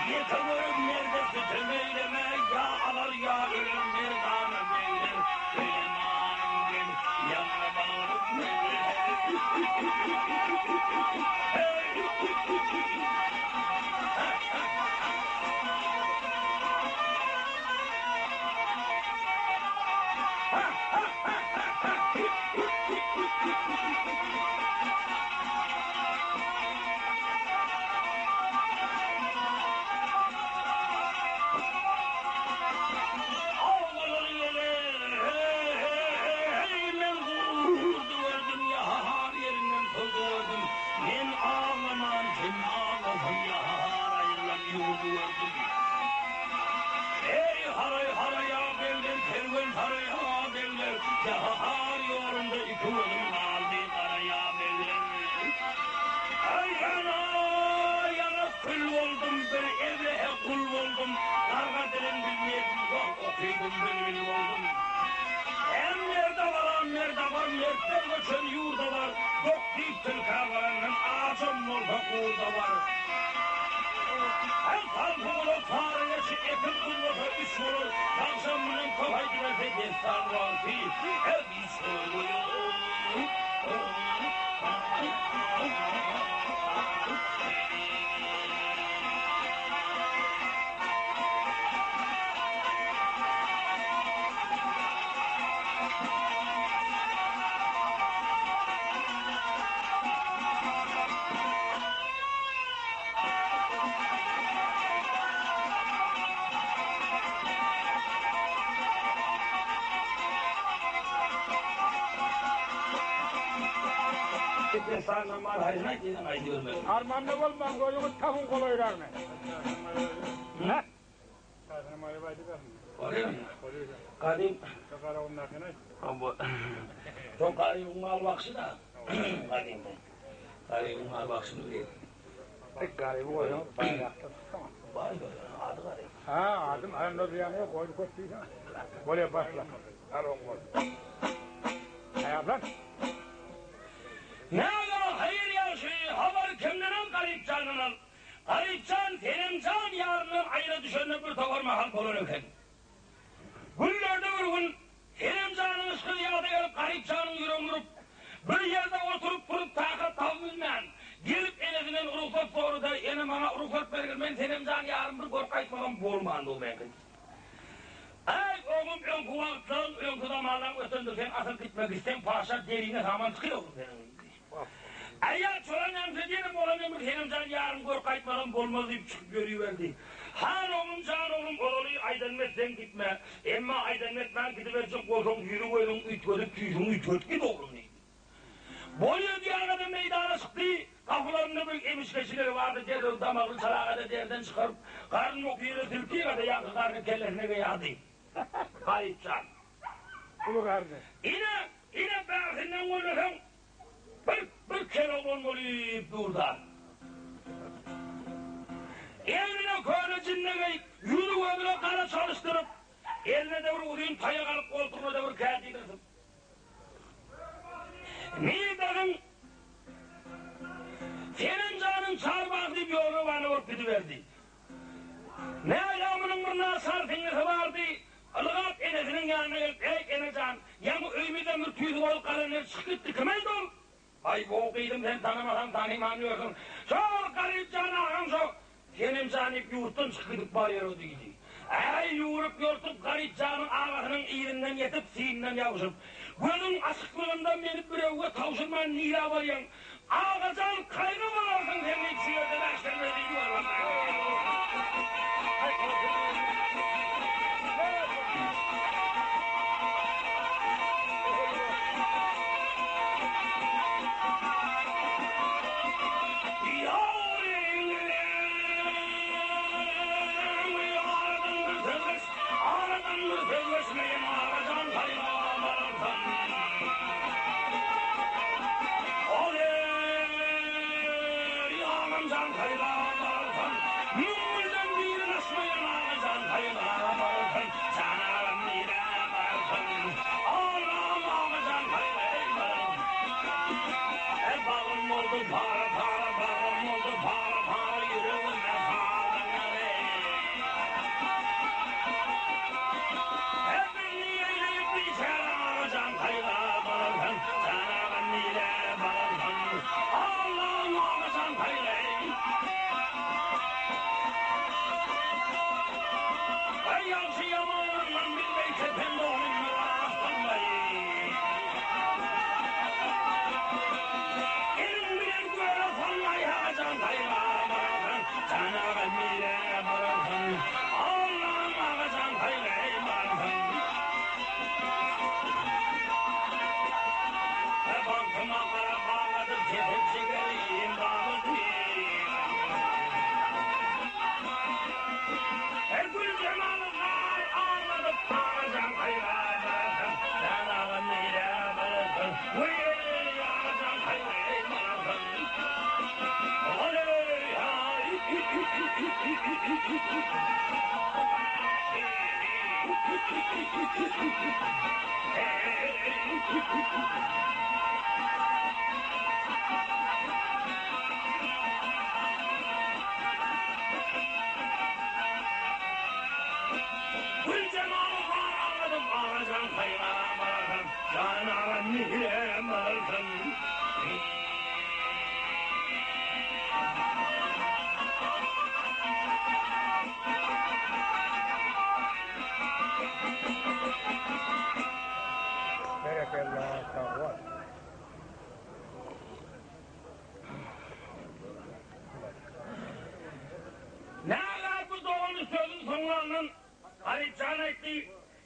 Ýeke görüp merde sütem eýleme, Ýa alar, ýa öler merdana begler, Öýlemanym gel, ýaňra bagyryp Awlalar ýele, he-he-he-heý, men gurdy gördüm, ýa-ha-har ýerinden turdy gördüm. Men aglaman kim aglasyn, ýa-ha-har aýrylan ýurdy gördüm. Eý, haraý, haraýa begler, kerwen saraýa begler, ýa-ha-har ýolunda iki gözüm galdy, garaýa begler. Aý, ýana, ýana kül boldum, bir ebrehe gul boldum, Garga dilin bilmedim, wah, okydym, bilbil boldum. Hem merde baram, merde bar, mertler göçen ýurda bar, Dok diýip tilkä barandan ajam bolsa gurda bar. Hem salpy gulak sary geçi, ekin guzlasa üç bolar, Tagşam bilen köp aýdyberse dessan wagty, her hiç Armanda bolmaň, gözüňiz tapyň golaýragyny. Gadym. Soň Garybyň mal bakşy-da. Gadymda. Garybyň mal bakşyny bilýän. Garyby goýsaňyz baýrakdan tutsaň. Baý ady Garyp. Ha, adym Anna diýýän ýok, goýdy köp diýseň. Bolýa başla. Al oň bol. Aýaglan. Näme haýyr ýagşy habar kimdenem Garyp jandan al. Garyp jan Senem jan ýaryndan aýra düşenine bir topar mahal bolan eken. Günlerde bir gün Senem janyň yşky ýada gelip Garyp janyň ýüregini urup, bir ýerde oturyp-turup takat tapyp bilmän, gelip enesinden rugsat sorady, Ene maňa rugsat bergil, men Senem jan ýarym bir görüp gaýtmasam bolmandy meňki. Äý, oglum, öňki wagtlaryň, öňki zamanlaň ötendir, sen asyl gitme, gitseň paşa deriňe saman çykyr oglum seniň diýdi. Äý, çolan ýaňsa diýenem bolan ömür Senem jan ýarym görüp gaýtmasam bolmaz diýip çykyp ýöriberdi. Han oglum, jan oglum, ozaly aýdanymy etseň gitme, emma aýdanymy etmän gidiberjek bolsaň ýüzi-gözüň üýtgedip, tüýsüňi üýtgedip git oglum diýdi. Bolýa diýägede meýdana çykdy. Gapylarynda bir emiş-geçileri bardy, derrew damagly çalagada derden çykaryp, garnyny oky ýere silkigede ýaňky garny kellesine geýärdi. Garyp jan. Uly garny. Ine, ine bärsinden gözleseň, bir, bir kel oglan bolup dur-da. Egnine köne jinne geýip, ýüzi-gözüne gara çalyşdyryp, eline-de bir uzyn taýak alyp, goltugyna-da bir kädi gysyp. Nirdegiň Senem janyň çar bag diýip ýola-bana bolup gidiberdi. Nägehan munuň bir naçar siňlisi bardy. Ylgap enesiniň ýanyna gelip, Eý, ene jan, ýaňy öýümizden bir tüýsi bozuk galanlar çykyp gitdi, kim aýdy ol? Aý, gowy gyzym, sen tanamasaň tanyman ýörsüň. Şol Garyp jan agaň şo Senem jan diýip ýurtdan çykyp gidip barýar-ow diýdi. Äý, ýüwrüp-ýortup Garyp janyň agasynyň yzyndan ýetip, synyndan ýabşyp, Gözüň açyklygynda meni birewge tabşyrman nirä barýaň? Aga jan, kaýga bararsyň sen diýip şu ýerde bäşterme diýdi Para-para, bagrym oldy para-para, ýüregime saldyň ýary. Güljemaly bar agladyp agajan haýran bararsan, Jan aga nirä bararsan. Berekella sag bol. Nägä bu dogany sözüň soňlandan Garypjan aýtdy,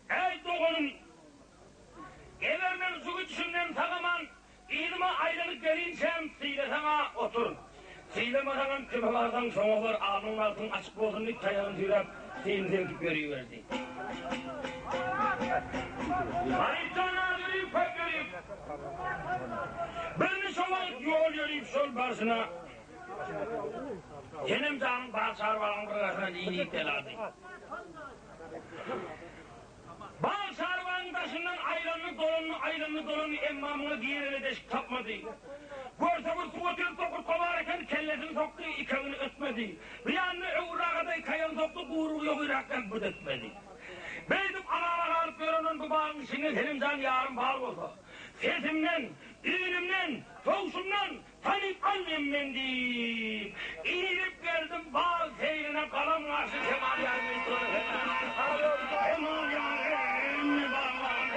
Äý doganym, eger men şu gidişimden sag-aman yzyma aýlanyp gelinçäm sylasaň-a otur, sylamasaňam kime barsaň şoňa bar, alnyň bagtyň açyk bolsun diýip taýagyny süýräp, syny silkip ýöriberdi. Garypjan az ýörüp, köp ýörüp, birnişe wagt ýol ýörüp şol barşyna Senem janyň bar çarwagyň bir gaşyna diýip belady. Bar çarwagyň daşyndan aýlandy, dolandy, aýlandy, dolandy, emma muňa girere deşik tapmady. Görse bir suwa tüýs tokurtga bar eken, kellesini sokdy, ikegini ötmedi. Bir ýanyna öwragada ikaýagyny sokdy, gurugy ýogyrakdan but etmedi. Beýdip azaba galyp ýörenden bu bagyň içinde senem jan ýarym bar bolsa, sesimden, üýnümden, towşumdan, Tanyp alnym men diýip, Inip geldim bag seýrine Galam garşy şemal ýarym Şemal ýarym baglar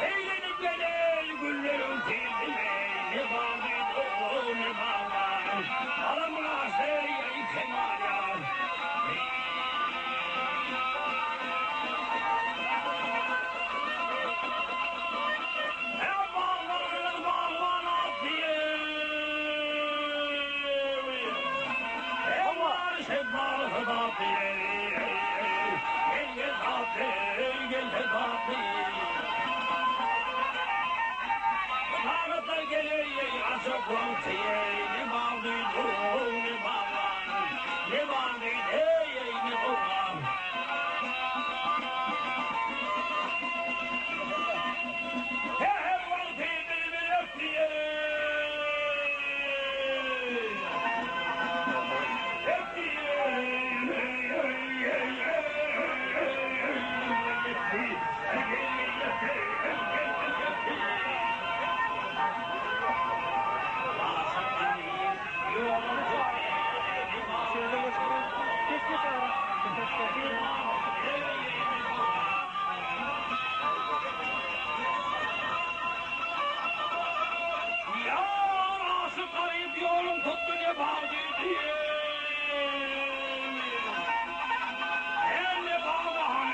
Eýlenip geleý gülleriň seýrine Ne bagdy o ne baglar Galam garşy şemal ýar. Säher wagty bilbil ötdi. Ýar aşyk garyp ýolun tutdy ne bagdy diýen. Ne bagdy hany.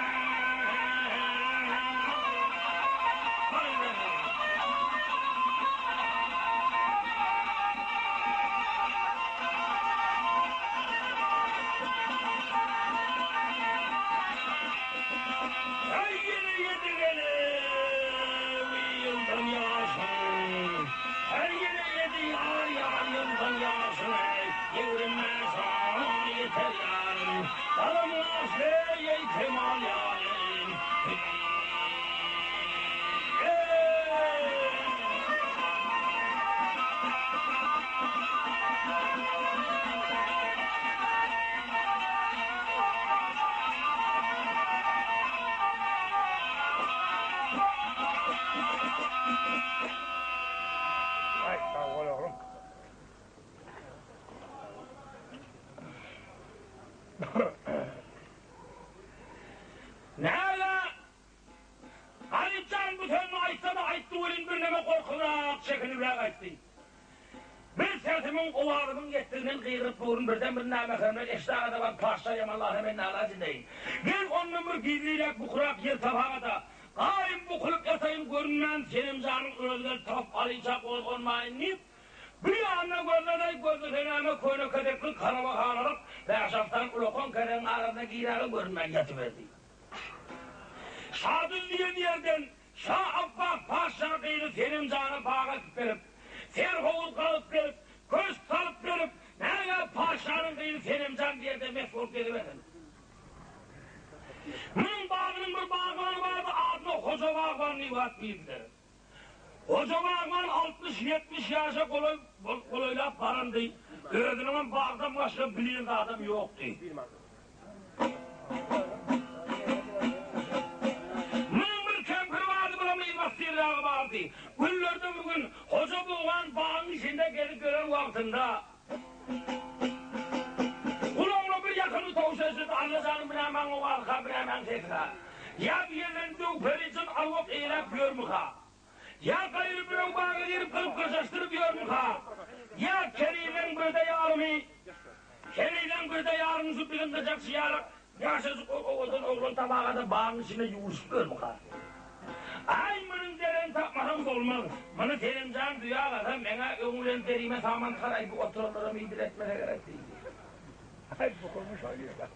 Her ýene ýedi gelew ýyldan ýaşyň, Her ýene ýedi ýar ýar ýyldan ýaşyň, Ýigrimä şan ýeter ýarym, Galam ýaşly eý kemal ýarym. Aý, sag bol oglum. Näge? Garypjan bu sözüni aýtsa-da aýtdy welin birneme gorkubrak, çekinibräk aýtdy. Bir sesimiň, owazymyň ýetdiginden gygyryp durun, birden bir nämähremler eşdagada baryp paşşa ýamanlasa men nalaç edeýin. Gel ondan bir gizliräk, bukurak ýer tapaga-da, gaýym bukulyp ýataýyn, görünmän Senemjanyň özi gelip tapyp alynça gozganmaýyn diýip, bir ýanyna gözledeý, gözlese näme, köne kesekli karabahanalyk bäş-alty sany ulakan kesegiň arasyna giräge görünmän ýatyberdi. Şadül diýen ýerden Şa Apbas patyşa gyzy Senemjana bag ekip berip, serhowuz gazyp berip, köşk salyp. Senemjan bir ýerde mes bolup gezibersin. Munuň bagynyň bir bagbany bardy, adyna Hoja bagban diýip at berdiler. Hoja bagban 60-70 ýaşa golaý golaýlap barandy, özüniňem bagdan başga bilýän zadam ýokdy. Munuň bir kempiri bardy, bulam yzbasyrragy bardy. Günlerde bir gün Hoja bogan bagyň içinde gezip ýören wagtynda, Gulagyna bir ýakymly towşan eşidildi, Alla janyň bu nämäň owazy-ha, bu nämäň sesi-ha? Ýa bu ýerden döw peri jyn arwah eýläp ýörmüka? Ýa gaýry birew baga girip gyryp-gyrjaşdyryp ýörmüka? Ýa kerileň birde ýarymy, kerileň birde ýarymy şu biziň gyjakçy ýaly ýaşajyk owadan oglan tabaga-da bagyň içinde ýuwuşyp ýörmüka? Aý, munuň deregini tapmasam bolmaz. Muny Selimjan duýagasa, meň-ä öňi bilen derime saman taraý bu oturanlaram idil etmese gerek diýdi. Aý, bu kowmuş aýdýar.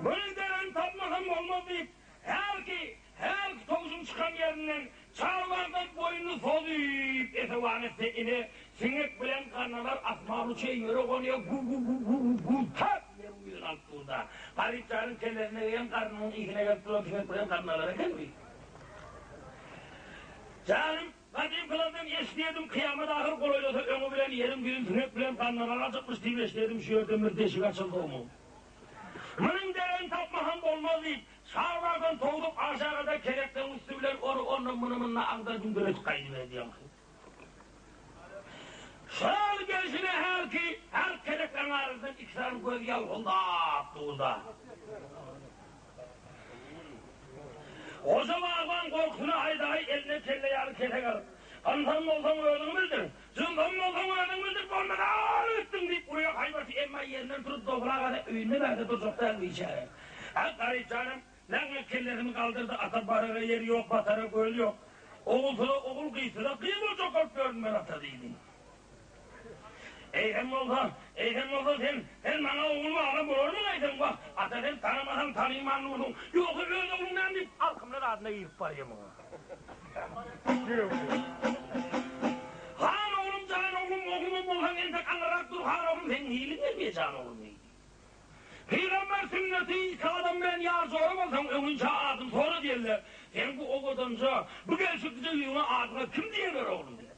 Munuň deregini tapmasam bolmaz diýip, hälki, hälki towşuň çykan ýerinden çarbardan boýnuny sozup, esewan etse, ine, siňek bilen garnalar asman uçýar, ýere gonýar, gu-gu-gu-gu-gu-gu, tap ýeriň ýüzüni alyp dur-da. Garypjanyň kellesine degen garnynyň ysyna gelip duran siňek bilen garnalar ekenmi? Janym, gadymkylardan eşidýärdim, kyýamat ahyr golaýlasa öňi bilen ýeriň ýüzüni siňek bilen garnalar aljakmyş diýip eşidýärdim, şu ýerden bir deşik açyldy omuň. Munuň deregini tapmasam bolmaz diýip, çarbardan towsup aşagada kelekleň üsti bilen ony ondan muny munda agdar-düňder edip gaýdyberdi ýaňky. Şol gelşine hälki her kelekleň arasyndan iki sany göz ýalpyldap durda. Goja bagban gorkusyna haýdaýy eline kelle ýaly kesek alyp, Ynsan bolsaň özüňi bildir, jynsam bolsaň özüňi bildir, bolmasa al gitdiň diýip urýar haýbaty, emma ýerinden turup dogragada öýünde bärde durjak däl biçäre. A Garypjanam laňňa kellesini galdyrdy, ata barara ýer ýok, batara göl ýok. Ogulsyza ogul, gyzsyza gyz boljak bolup ýörün men ata diýdi. Eýsem bolsa, eýsem bolsa sen, sen maňa ogul balam bolarmyň eýsem, wah, ata sen tanamasaň tanyman dursuň, ýogsa öz ogluň näme diýip, alkymlar adyna girip barýa muňa. Han oglum, jan oglum, oglumam bolsaň entek aňyrrak dur, han oglum, seň hiliň gelmeýä jan oglum diýdi. Pygamber sünneti iki adam bilen ýar jora bolsaň öňinçä adyny sora diýenler, seň bu owadanja, bu gelşiklije ýüzüňe adyňa kim diýerler oglum diýdi.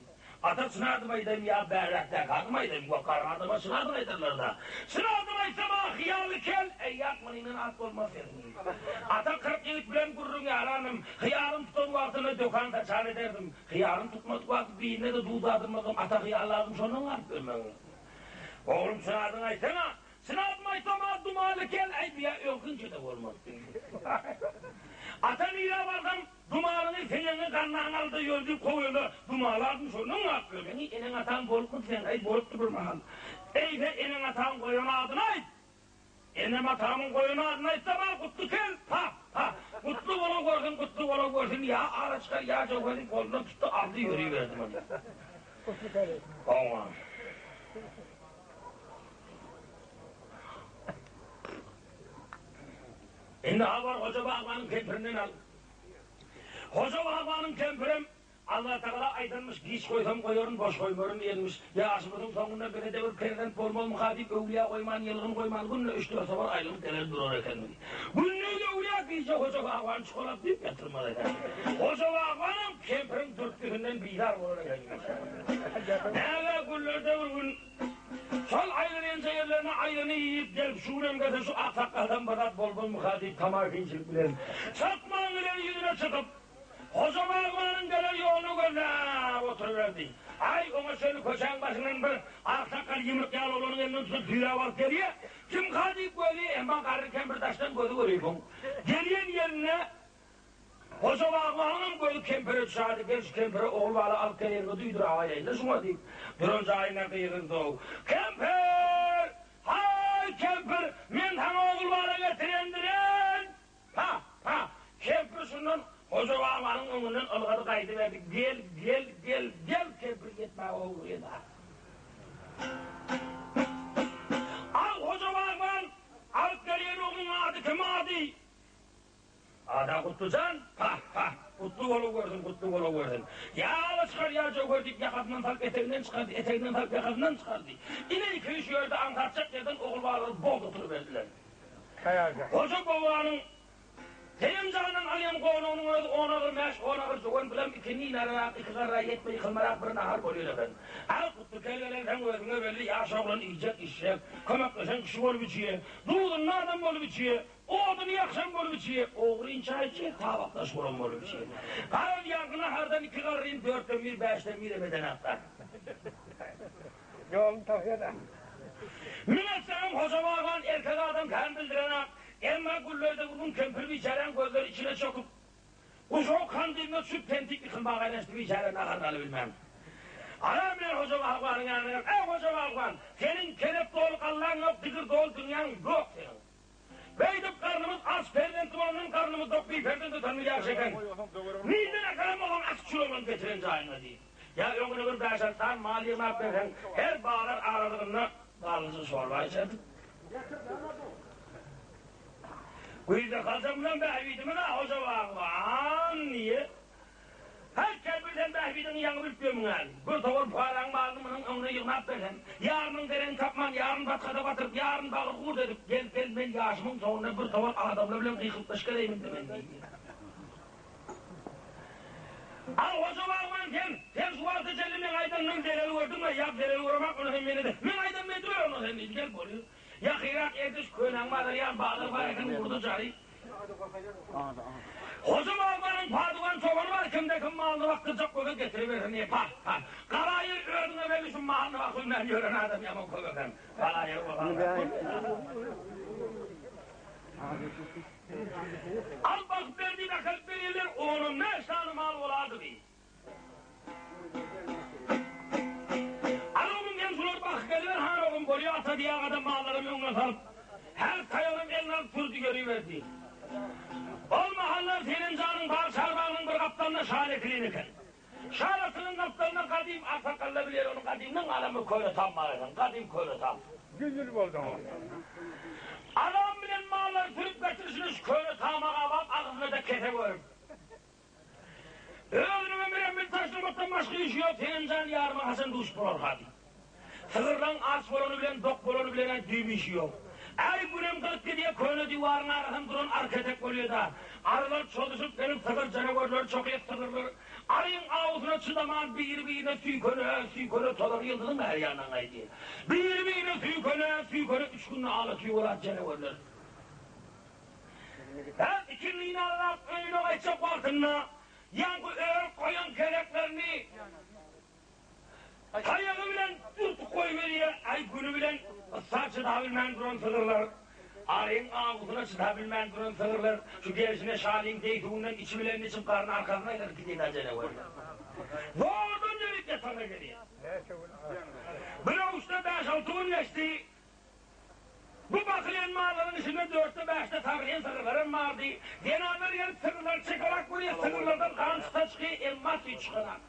Ata çyn adymy aýdaýyn ýa bäräkdäki adymy aýdaýyn, wah garry adama çyn adyny aýdarlar-da. Çyn adymy aýtsam-a hyýaly kel, äý ýak munyňdan at bolmaz seniň diýdi. Ata 40 ýigit bilen gürrüň ýaranym, hyýalym tutan wagtynda dökan saçan ederdim, hyýalym tutmadyk wagty birine-de duz dadyrmazdym, ata hyýal lazym şondan galyp ölmegiň. Oglum çyn adyňy aýtsana, Çyn adymy aýtsam-a Dumanly kel, äý bu-ýa öňküňçe-de bolmaz diýdi. Ata nirä barsam, Dumanyňy, seňeňi, gannaňy al-da ýör diýip kowýarlar. Dumanly adym şondan galyp ýör. Seň eneň-ataň bolupmydy seň? Äý bolupdy bir mahal. Eýse eneň-ataň goýan adyny aýt! Enem-atamyň goýan adyny aýtsam-a Gutly kel, pa, pa! Gutly bola görsün, gutly bola görsün, ýa ara çykar, ýa jöwher diýip golundan tutdy, aldy ýöriberdi muny. Gutly kel. Oňa. Indi habar Hoja bagbanyň kempirinden al. Hoja bagbanyň kempirem Allatagala aýdanmyş, giç goýsam goýaryn, boş goýmaryn diýenmiş. Ýaşymyzyň soňunda bize-de bir perzent bolmazmyka diýip öwlüýä goýman, ýylgyn goýman günde üç-dört sapar aýlanyp geler durar ekenmi. Gündiz öwlüýä, gije Hoja bagbany çukalap diýip ýatyrmaz eken. Hoja bagbanam kempiriň dürtgüsinden bizar bolar ekenmiş. Näge günlerde bir gün Şol aýlanýanja ýerlerine aýrany iýip gelip şu günem gelse şu aksakgaldan bir zat bolmazmyka diýip tamakinçilik bilen çatman bilen ýüzüne çykyp Hoja bagbanyň gelen ýoluny gözläp oturyberdi. Aý oňa çenli köçäň başyndan bir aksakgal ýumruk ýaly oglanyň elinden tutup süýräp alyp gelýä. Kimka diýip gözleýä emma garry kempir daşdan gözi görýär. Gelýän ýerinde Hoja bagbanyňam gözi kempire düşädi, Gel şu kempire ogul bala alyp geleýin-de duýduraýaýyn-da şuňa diýip, duran jaýynda gygyrdy-ow. Kempir! Haý, kempir, men saňa ogul bala getirendirin! Pa, pa! Kempir şundan Hoja bagbanyň öňünden ylgady gaýdyberdi, Gel, gel, gel, gel! Kempir ýetmäge howlugýar-da. Al, Hoja bagban, alyp gelýän ogluň ady kim ady? Ada Gutly jan, pah, pah, gutly bolup görsün, gutly bolup görsün. Ýa ala çykar, ýa jöwher. diýip ýakasyndan salyp eteginden çykardy, eteginden salyp ýakasyndan çykardy. Ine ikisi şu ýerde aňsatjak ýerden ogul balary bol oturyberdiler. Hoja bobanyň Senem jandan alýan gonagynyň özi on agyr mäş, on agyr jöwen bilen ikindi ýalyrak, iki garra ýetme ýykylmarak bir nahar bolýan eken. A Gutly kel gelensoň özüňe belli ýaş oglan iýjek, içjek, kömekleşen kişi bolup içýe, duzuny adam bolup içýe, oduny ýakşam bolup içýe, ogryn çaý içýe, tabakdaş bolan bolup içýe. Garaz ýaňky nahardan iki garrym dörtden bir, bäşden birem edenakda. Ýoluny tapýa-da. Müň etseňem Hoja bagban erkek adam kän bildirenak. Emma günlerde bir gün kempir biçäräň gözleri içine çöküp, guşagy kandylyna düşüp tentik ýykylmaga aýlanşdy biçäre naharyny alybilmän. Aram bilen Hoja bagbanyň ýanyna gelip, Eý Hoja bagban, seniň kerep doly gallaň ýok, digir doly dünýäň ýok seniň. Beýdip garnymyz aç perzentli bolandan garnymyz dok biperzent ötenimiz ýagşy eken. Nirden äkelen bolsaň aç çüregem getiren jaýyňa diý. Ýa öňüne bir bäş-alty sany mal ýygnap berseň, her bazar aralygynda garlyja çorba içerdik. Güýzde galjaň bilen bähbidimiz-ä Hoja bagban diýip, Her kempir sen bähbidiňi ýaňy bilip ýörmüň-ä. Bir towar pukaraň malyny munuň öňüne ýygnap berseň, ýarynyň deregini tapman, ýaryny batgada batyryp, ýaryny bagyr gurt edip, gel, gel, men ýaşymyň soňunda bir towar adamlar bilen gykylyklaş geleýin indi men diýdi. Al, Hoja bagban, sen, sen şu wagta çenli meň aýdanymdan zelel gördüňmi? Ýa zelel göremak, ony sen meni-de, meň aýdanymy ediber onda sen diýdi. Gel, bolýar. Ýakyrak Erdiş könäň bazary ýaly bazar bar eken, urdy jary. Hoja babanyň padugan çobany bar, kimde-kim malyny bakdyrjak bolsa getiribersin diýip, pah, pah. Gala ýer özüňe belli şu malyny bakylman ýören adam ýaman köp eken. Gala ýer bolsa Al bakyp ber diýip äkelip berýärler, onam näçe sany mal bolardy bi. Al oglum sen şulary bakyp geliber han oglum bolýa ata diýägede mallaram öňüne salyp, her taýagynam eline alyp sürdi ýöriberdi. Ol mahallar Senemjanyň bag çarbagynyň bir gapdalynda şal ekilen eken. Şal atynyň gapdalynda gadym aksakgallar bilýär ony gadymdan galan bir köne tam bar eken, gadym köne tam. Ýüz ýyl boldy oňa. Adam bilen mallary sürüp getirişine şu köne tama gabap agzyna-da kese görüp. Özüniňem birem bil taşlamakdan başga işi ýok, Senemjan ýaryma haçan duşup bolarka diýip. Sygyrlaň aç bolany bilen, dok bolany bilen-ä düýbi işi ýok. Äý, günem gyzyp gidýä, köne diwaryň arasynda duran arketek bolýa-da. Arylar çozuşyp gelip, sygyr janawerleri çokýa, sygyrlar aryň awusyna çydaman biri-birine süýkene, süýkene tozan ýyldyzyň bäri ýanyndan gaýdýa. Biri-birine süýkene, süýkene üç günde ala tüý bolar janawerler. Her ikindini aralap öýüne gaýtjak wagtynda ýaňky örüp goýan kereklerini taýagy bilen dürtüp goýberýär. Aý güni bilen yssa çydabilmän duran sygyrlar, aryň awusyna çydabilmän duran sygyrlar şu gelşine şalyň zeýtunydan içi bilen içip garny arkasyna aýlanyp gidýär ajele. Zordan ýörüp ýatagyna gelýär. Bir owuçda bäş-alty gün geçdi. Bu bakylýan mallaryň içinde dörtde-bäşde sagryýan sygyrlaram bardy. Zenanlar gelip sygyrlary çekerak görýär, sygyrlardan gan çyksa çykýar, emma süýt çykanak.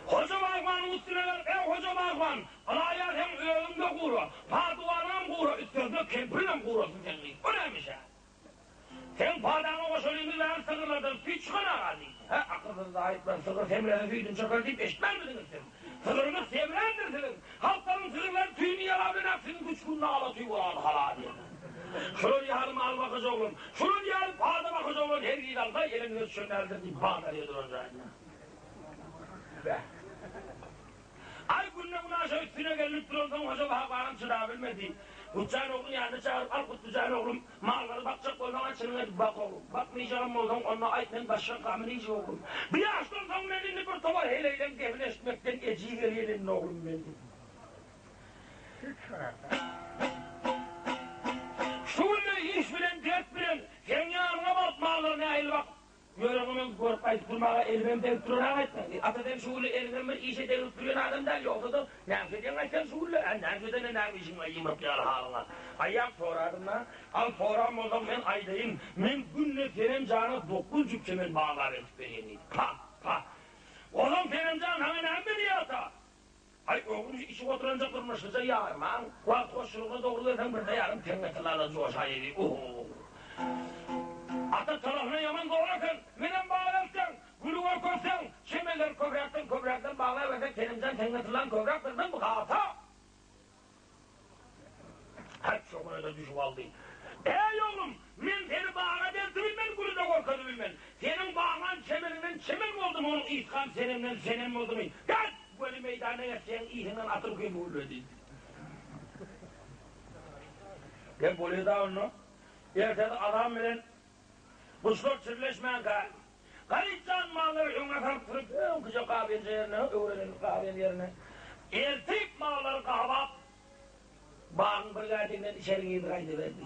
Hoja bagbanyň üstüne gelip, Eý, hoja bagban, ylaýa seň özüň-de gura, paduwanyňam gura, üstesine kempiriňem gurasyn seň diýdi. O nämiş-ä? Seň padaňa goşalyňy bäri sygyrlardan süýt çykan aga diýdi. Hä, akylsyz zaýyplar, sygyr semrese süýdüni çöker diýip eşitmänmidiňiz siz? Sygryňyz semrändir siziň. Halklaryň sygyrlary tüýüni ýalap bilenok, siziňki üç günde ala tüý bolardy hala diýdi. Şular ýaly mal bakyjy oglan, şular ýaly pada bakyjy oglan hergiz alsa, eliňize düşen däldir diýip bazarýa duran jaýynda. Bäh. Aý günde-günaşa üstüne gelnip duransoň Hoja bagbanam çydabilmedi. Gutjan ogluny ýanyna çagyryp, Al Gutlujan oglum, mallary bakjak bolsaň-a çynyň edip bak oglum. Bakmaýjagam bolsaň, onda aýt men başga gamyny iýjek oglum. Bu ýaşdan soň men indi bir towar heleýleň gepini eşitmekden ejiz gelýän indi oglum men diýdi. Şu günde iş bilen, dert bilen seň ýanyňa baryp mallary nähili bakyp Ýöregiňem görüp gaýdyp durmaga elimem degip duran-a gaýtmaň. Ata sen şu günde eliňem bir işe degirip durýan adam däl, ýogsa-da näme edýäň aý sen şu günde? Ä näme edende näme işiň bar ýumruk ýaly halyňa? Aýýam soradym-da, al soran bolsaň men aýdaýyn, men günde Senem jana dokuz jüp çemen baglap eltip berýän diýdi. Pa, pa. Onsoň Senem jan saňa näme berýär ata? Aý oglum şu içip oturanjak durmuşlyja ýarmaň, wagt hoşçulygyna dogry gelseň birde ýarym teňňe tyllala joşaýy oho. Ata talasyna ýaman zor eken, menem bar eltseň, güli görkezip. teňňe tyllam köpräk bermem bu hata. Hert şoňa-da düşüp aldy. Eý, oglum, men seni baga deltibilmen, güli-de görkezibilmen. Seniň baglan çemeniňden çemen boldumy, onuň ysgan senemden senem boldumy? Gel, göni meýdana geç, seň yzyňdan atyl köýme gülle diýdi. Gel, bolýa-da onda. Ertesi azan bilen guşlar çirleşmänkä, Garyp jan mallary öňe salyp sürüp, öňküje gabenje ýerine, öwrenen gaben ýerine eltip mallary gabap, Bagyň bir gädiginden içeri girdi gaýdyberdi.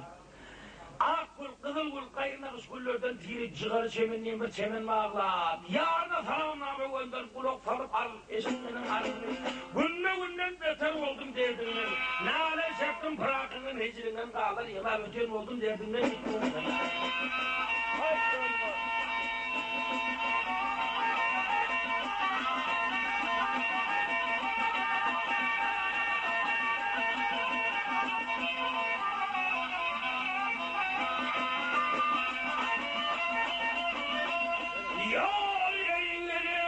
Ak gül, gyzyl gül, gaýry nagyş güllerden tiri jygaly çemen diýen bir çemen baglap, ýaryna salamnama gönderip, gulak salyp al, eşit meniň arzymy. Günbe-günden beter boldum derdiňden, Nala çekdim pyrakyňdan, hejriňden galar ýyglap öten boldum derdiňden ýitdim. Ýar eýledi,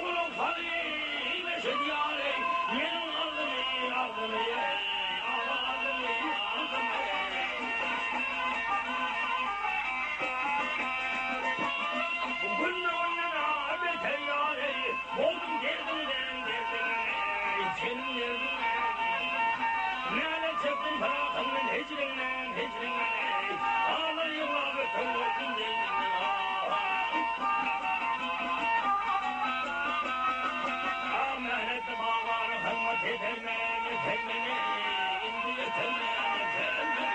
gulak salyp eşit ýar eý, meniň arzymy, arzymy eý, arzymy, arzymy eý. Günbe-günden beter ýar eý, boldum derdiňden, derdiňden eý, seniň derdiňden. Nälet çekdim pyrakyňdan, hijriňden, hijriňden eý, Ağlar ýyglap öten boldum derdiňden, ah. Ah, mähnetli baglary hyzmat edermen, etermen eý, indi ýetermen, ýetermen.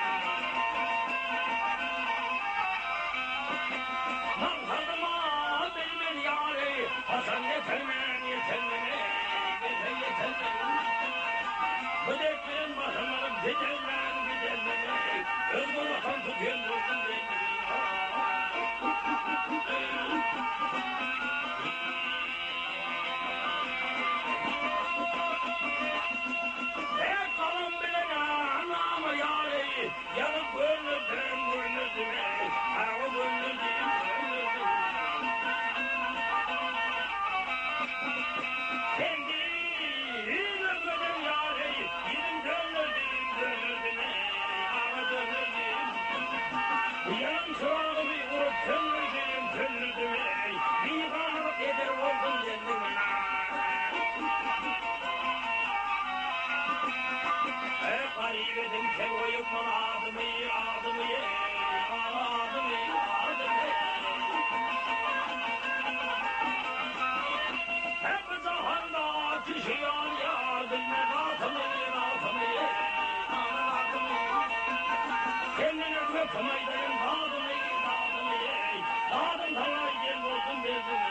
Maksadyma bilmen ýary, haçan ýetermen, ýetermen eý, ýeter, ýetermen. Bu dert bilen başym alyp gidermen, gidermen eý, özge watan tutýan boldum derdiňden. Her galam bilen nama ýary, Ýazyp gönderdim, gönderdim eý, Aga gönderdim, gönderdim. Sen diýil özgeden ýary, Ýüzüm dönderdim, dönderdim eý, Aga dönderdim. Ýalan çyragymy urup söndürdim, söndürdim eý, Biganalyk eder boldum derdiňden. Eý, garyp ediň sen goýup maňa adymy, adymy eý, aga adymy, adymy. Hep jahanda kişi ýar-ýar bilmez atymy, atymy eý, aga atymy. Senden özge kim aýdaýyn dadymy, dadymy eý, dadym saňa gel boldum berdim.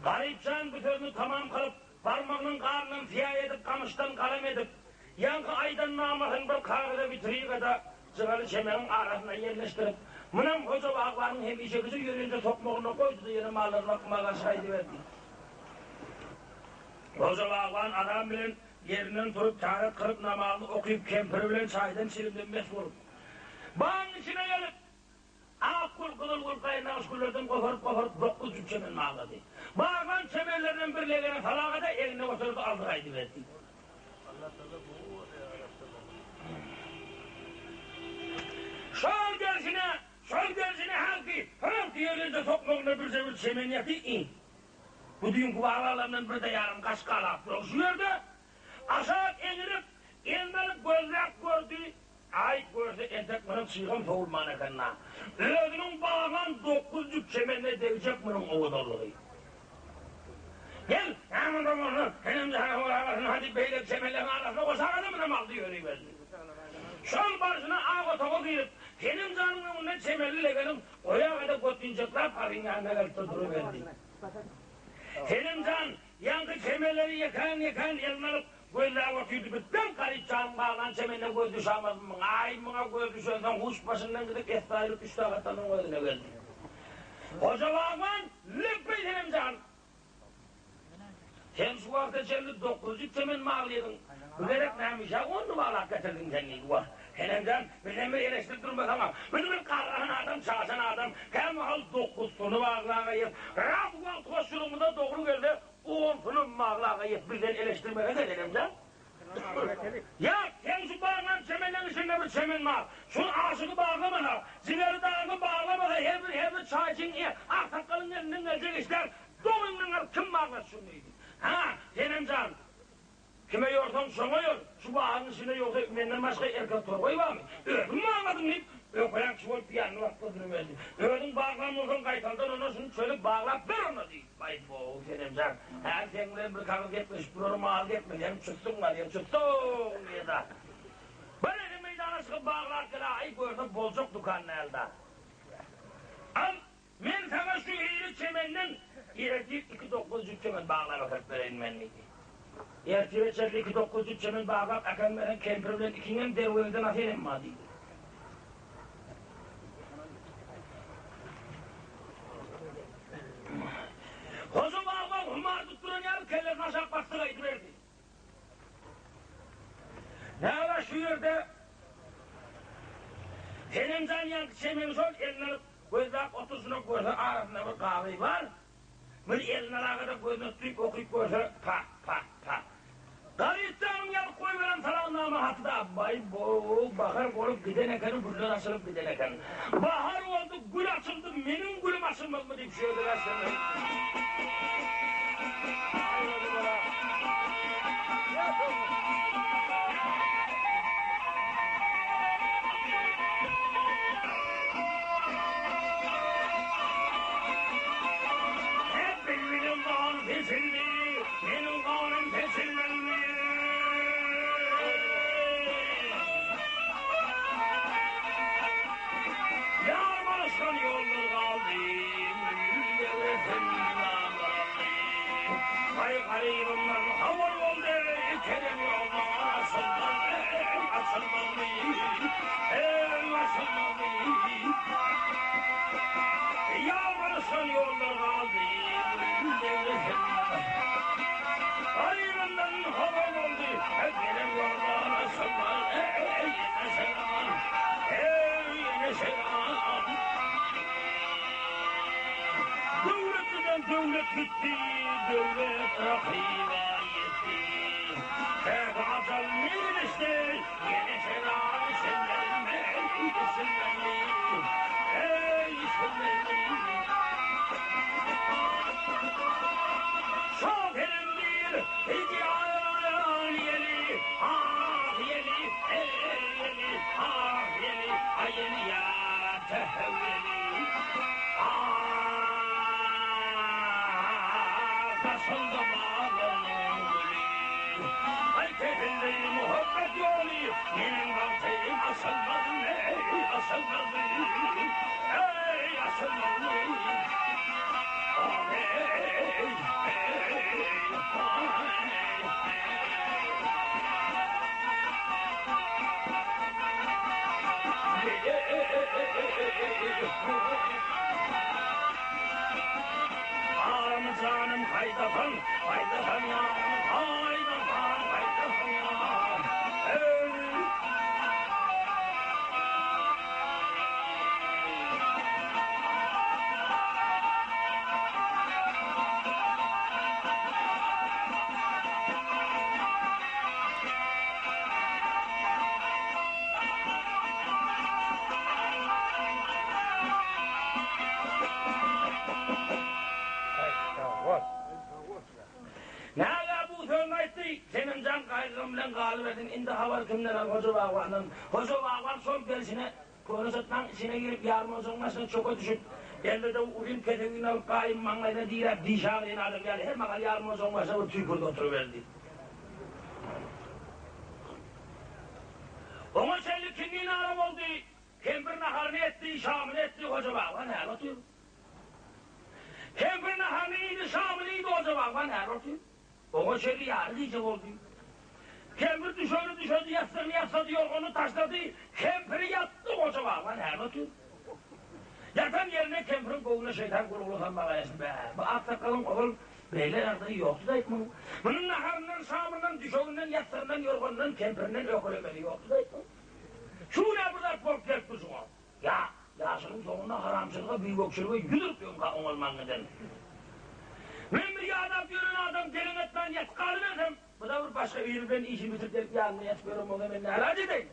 Garypjan bu sözüni tamam kylyp, barmagynyň ganyndan syýa edip, gamyşdan galam edip, Ýaňky aýdan namasyny bir kagyza bitirigede jygaly çemeniň arasyna ýerleşdirip, munam Hoja bagbanyň hemişekije ýörünje sokmagynda goýdy-da ýene mallaryny bakmaga garşy gaýdyberdi. Hoja bagban azan bilen ýerinden turup, täret kylyp, namazyny okyp, kempiri bilen çaýdan çilimden mes bolup, bagyň içine gelip, Ak gül, gyzyl gül, gaýnagyş güllerden goparyp-goparyp dokuz jüp çemen baglady. Baglan çemenlerden bir legene salagada egnine göterdi, aldy gaýdyberdi. Şol gelşine, şol gelşine hälki, hälki ýerinde sokmagynda birje bir çemen ýaty iň. Bu düýnki baglanlaryndan birde ýarym gaş galap dur şu ýerde. Aşak eňilip, eline alyp gözläp gördi. Aý, görse entek munuň çygam sowulman eken-dä. Özüniň baglan. Baglan dokuz jüp çemene degjek munuň owadanlygy. Gel, näme onda bolsa, senem jana bolagasyny hadi beýleki çemenleriň arasyna goşagada munam aldy ýöriberdi. Şol barşyna ak otaga girip, Senem janyň öňünde çemenli legeniň goýagada götünjekläp garyň ýanyna gelipdir duruberdi. Senem jan, ýaňky çemenleri ýekän-ýekän eline alyp, gözläp otyrdy. Birden Garyp janyň baglan çemenine göz düşämezmi? Aý, muňa göz düşensoň, huş başyndan gidip, esli aýryp, üç sagatdan soň özüne geldi. Hoja bagban, Lepbeý Senem jan! Sen şu wagta çenli dokuzjyk çemen baglydyň. Bu gezek nämişä onuny baglap getirdiň sen diýdi. Wah, Senemjan, bizem bir eleşdirip durmasaň-a. Biz bir garran adam, çaşan adam. Kämahal dokuzsyny baglagaýys. Ras wagt hoşçulygymyza dogry gelse, onsunam baglagaýys. Bizden eleşdirmesene, Senemjan. Ýa, seň şu baglan çemenleň içinde bir çemen bar. Şuny aşygy baglamasa, jigeri dagyny baglamasa, her bir, her bir çaýçyň, aksakgalyň elinden geljek işler. Doňuňdan alyp kim baglar şuny diýdi. Hä, Senem jan, kime ýorsaň şoňa ýor, şu bagyň içinde ýogsa menden başga erkek torgaý barmy? Özüm bagladym diýip, öküräkçi bolup ýanyna basdy duruberdi. Özüň baglan bolsaň gaýtaldan onda şuny çözüp baglap ber onda diýdi. Baý-bow, Senem jan, häzir seň bilen bir kagyz gepleşip durarym, az gepleseň çussuň galýar, çussuň diýdi. Bir ene meýdana çykyp baglap gel-aý, görse boljak dükan däl-da. Al, Men saňa şu hili çemenden ertir iki dokuzjyk çemen baglap äkelip bereýin men diýdi. Ertire çenli iki dokuzjyk çemen baglap äkelmeseň kempir bilen ikiňem derwezeden asyn emma diýdi. Hoja bagban humar tutduran ýaly kellesini aşak basdy gaýdyberdi. Näme şu ýerde Senemjan ýaňky çemeni şol eline alyp gözläp oturyşyna görse arasynda bir gaby bar. Muny eline alagada gözüne tutup okyp görse pa pa pa. Garypjanyň ýazyp goýberen salamnama haty-da baý-bow bahar bolup giden ekeni güller açylyp giden eken. Bahar boldy gül açyldy meniň gülüm açylmazmy diýip şu ýerde bäslendi. Hep bilbiliň gany seçildi, meniň ganym seçilmezmi? Ýar baryşan ýollar galdy, Aý garybymdan habar boldy, Kerem ýollar açylmaz, eý, açylmazmy, eý, açylmazmy. Ýar baryşan ýollar galdy, Garybymdan habar boldy, Kerem ýollar açylmaz, eý, açylmaz, eý, açylmaz. Döwletliden döwlet gitdi, döwlet rakyba ýetdi. Täze ajal meýleşdi, ýene şerap içilmezmi, içilmezmi, eý, içilmezmi. Şa Senemdir, hijran ýeli, ah ýeli, eý ýeli, ah ýeli, aý ýeli ýa tehewweli. Ah, daşynda baglarynyň güli. Aý kesildi muhabbet ýoly, meniň bagtym açylmazmy, eý, açylmazmy, eý, açylmazmy. Ah, eý, eý, ah, eý, Arym janym haýdasaň, haýdasaň ýarym, haýdasaň, haýdasaň ýar. Eý! Näge bu sözüni aýtdy? Senemjan gaýgym bilen galyberdim. Indi habar kimden al Hoja bagbandan. Hoja bagban şol gelşine. Köne çatmaň içine girip, ýarym ojagyň başyna çoka düşüp, elde-de uzyn kesegini alyp gaýym maňlaýyna diräp, dişi agyrýan adam ýaly her mahal ýarym ojagyň başyna bir tüýkürdi oturyberdi. Oňa çenli kinnin ara boldy. Kempir naharyny etdi, şamyny etdi, Hoja bagban häli otyr. Kempir naharyny iýdi, şamyny iýdi, Hoja bagban häli otyr. Oňa çenli ýary gije boldy. Kempir düşegini düşedi, ýassygyny ýassady, ýorganyny taşlady. Kempiri ýatdy, goja bagban häli otyr. Ýatan ýerinde kempiriň göwnüne şeýtan gulgula salmaga ýaşdy. Bä, bu aksakgalyň ozal beýle ýagdaýy ýokdy-da munuň. Munuň naharyndan, şamyndan, düşeginden, ýassygyndan, ýorganyndan, kempirinden ökelemeli ýokdy-da munuň. Şu gün-ä bir zat bolup gelipdir şuňa. Ýa, ýaşynyň soňunda haramçylyga, biwegçilige ýüz urup ýöňka oňalman giden. Men bir ýadap ýören adam geleň etmän ýatyp galybersem, bu-da bir başga biri bilen işini bitirip gelip ýanymda ýatyp ýören bolsa men nälaç edeýin?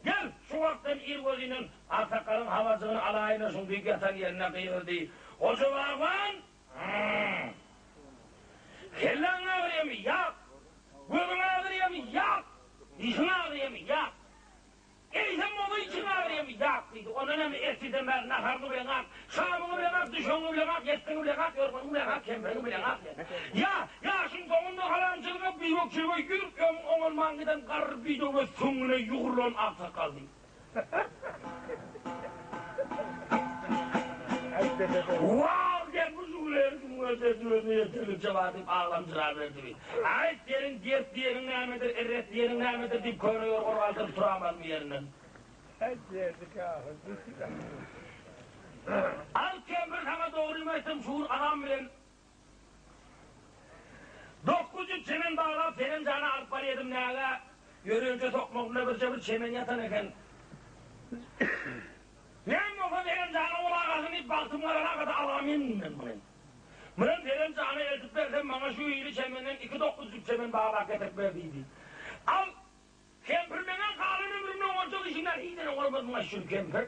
Gel, şu wagtdan irgözinden aksakgalyň habarjygyny alaýyn-a şuň diýip ýatan ýerinde gygyrdy. Goja bagban! Hum! Kelläň agyrýamy? Ýak! Gözüň agyrýamy? Ýak! Dişiň agyrýamy? Ýak! Eýsem bolsa içiň agyrýamy? Ýak diýdi. Onda näme ertirden bäri naharyňy bileňak, şamyňy bileňak, düşegiňi bileňak, ýesdigiňi bileňak, ýorganyňy bileňak, kempiriňi bileňak sen. Ýa, ýaşyň soňunda haramçylyga, biwegçilige ýüzüp öň oňalman giden garry bidöwlet süňňüne ýugrulan aksakgal diýdi. Wah, sen bu jümleleri kimiň özleriniň özüne ýeterlikçe bar diýip aglamjyraberdi. Aýt, seniň dert diýeniň nämedir, irret diýeniň nämedir diýip köne ýorgan galdyryp turamazmy ýerinden. Al kempir saňa dogrymy aýtsam şu gün alam bilen 900 çemen baglap Senem jana alyp barýadym näge ýörenje sokmagynda birje bir çemen ýatan eken. Näme bolsa Senem jana ol agasyn diýip bagtym garalakada alamyn men muny. Munam Senem jana eltip bersem maňa şu hili çemenden iki dokuzjyk çemen baglap getirip ber diýdi. Al Kempir meňem galan ömrümde oňarjak işimden hiç ýere bolmaz muňa şükür kempir.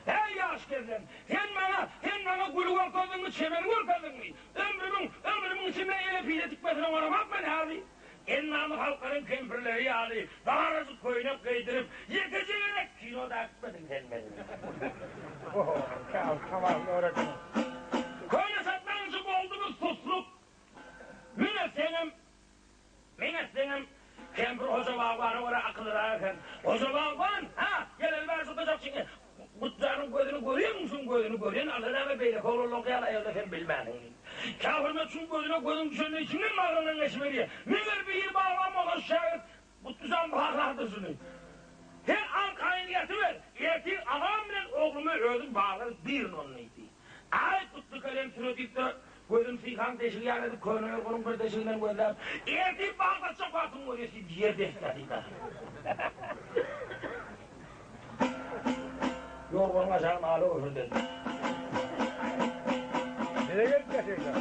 Äý ýaş gezlen, sen maňa, sen maňa güli görkezdiňmi, çemeni görkezdiňmi? Ömrümiň, ömrümiň içinde ele pile dikmesine oňaramok men häli. Endamy halkaryň kempirleri ýaly darajyk köýnek geýdirip, ýekeje gezek kino da äkitmediň sen meni. Köýnek satmaň üçin boldumy susluk? Mine senem Meň etseňem, kempir Hoja bagbana görä akyllyrak eken. Hoja bagban, hä, geleli bäri şu gyjakçyny Gutjanyň gözüni görýäňmi, şuň gözüni görýän, alla näme beýleki oglanlaňky ýaly aýalda sen bilmänsiň diýdi. Kähurmet şuň gözüne gözüň düşende içiňden bagryňdan geçiberýär. Meger biri bagban bolsa şu şägirt Gutlyjan baglardy şuny. Sen arkaýyn ýatyber, ertir agam bilen oglumy özüm baglarys birin ony diýdi. Aý, Gutly kelem süre diýip-de, gözüni syhan deşigi ýaly edip, köne ýorganyň bir deşiginden gözläp, Ertir bagdatjak wagtyň bolýar diýip, ýer desip ýatyr. Ýorganyň aşagyny ala öwürdedi. Bize gelip ýatyrlar.